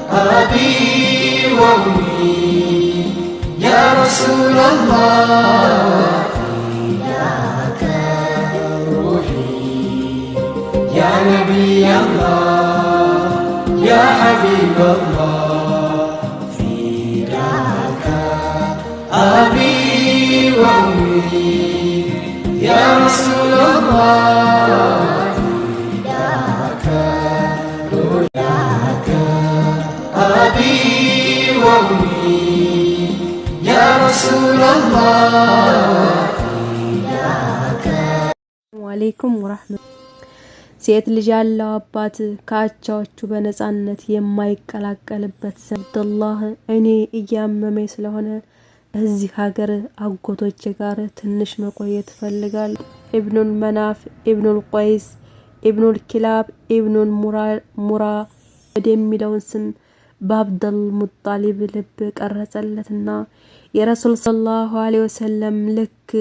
أبي وأمي يا رسول الله، فداك روحي يا نبي الله يا حبيب الله، فداك أبي وأمي يا رسول الله، فداك روحي أبي وأمي يا رسول الله. አለይኩም ወራህመቱ። ሴት ልጅ ያለው አባት ከአቻዎቹ በነጻነት የማይቀላቀልበት። አብዱላህ፣ እኔ እያመመኝ ስለሆነ እዚህ ሀገር አጎቶቼ ጋር ትንሽ መቆየት እፈልጋለሁ። ኢብኑል መናፍ፣ ኢብኑል ቆይስ፣ ኢብኑል ኪላብ፣ ኢብኑል ሙራ የሚለውን ስም በአብደል ሙጣሊብ ልብ ቀረጸለትና የረሱል ሰለላሁ ዐለይሂ ወሰለም ልክ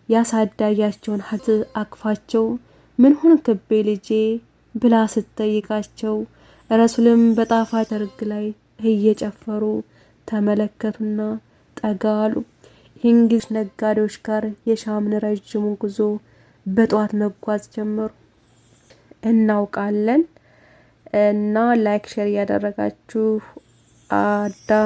ያሳዳጊያቸውን ሀት አቅፋቸው ምን ሆንክቤ ልጄ ብላ ስትጠይቃቸው ረሱልም በጣፋጭ ሰርግ ላይ እየጨፈሩ ተመለከቱና ጠጋ አሉ። ይህን ጊዜ ነጋዴዎች ጋር የሻምን ረጅሙን ጉዞ በጠዋት መጓዝ ጀመሩ። እናውቃለን እና like share እያደረጋችሁ አዳም